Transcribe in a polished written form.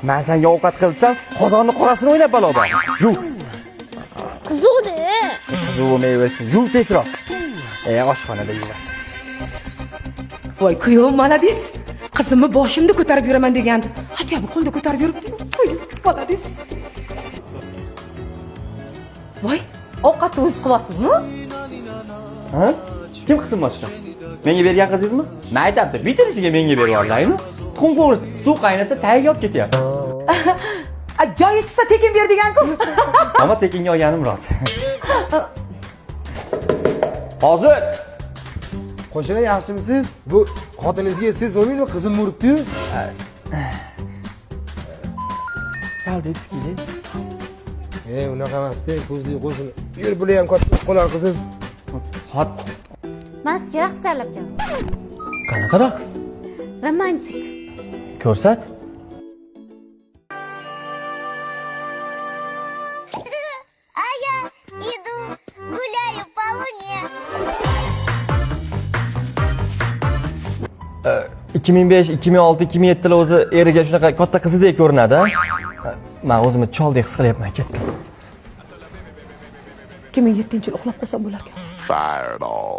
Man senga ovqat qilib desam, qozonni qorasini o'ynab balo bor. Yuv. Qiziqdi. Qizig'i mevasi. Yuv tezroq. Oshxonada yuvasan. Voy kuyovim, молодец. Qizimni boshimda ko'tarib yuraman degandi. Hatto bu qo'lda ko'tarib yuribdi. Voy, молодец. Voy, ovqatni o'ziz qilyapsizmi? Ha? Kim qilsin boshqa? Menga bergan qizingizmi? Men aytyapti, bitirishiga menga berib yuborlaymi? Tuxum qovursa, suv qaynasa tagiga olib ketyapti. A, joyi chiqsa tekin ber degan-ku. Ammo tekinga olganim rost. Hozir. Qo'shini, yaxshimisiz? Bu xotiningizga yetsangiz bo'lmaydimi? Qizim uribdi-yu. Sal detskiy. Unaqa emas-da, ko'zli qo'shini. Yur, bular ham katta bo'lib qolar, qizim. Hot. Man sizga raqs tayyorlab keldim. Qanaqa raqs? Romantik. Ko'rsat. А я иду, гуляю по луне. 2005, 2006, 2007 lar o'zi eriga shunaqa katta qizidek ko'rinadi, a? Men o'zimni choldek his qilyapman, ketdim. 2007 yil uxlab qolsam bo'larkan. Fireball.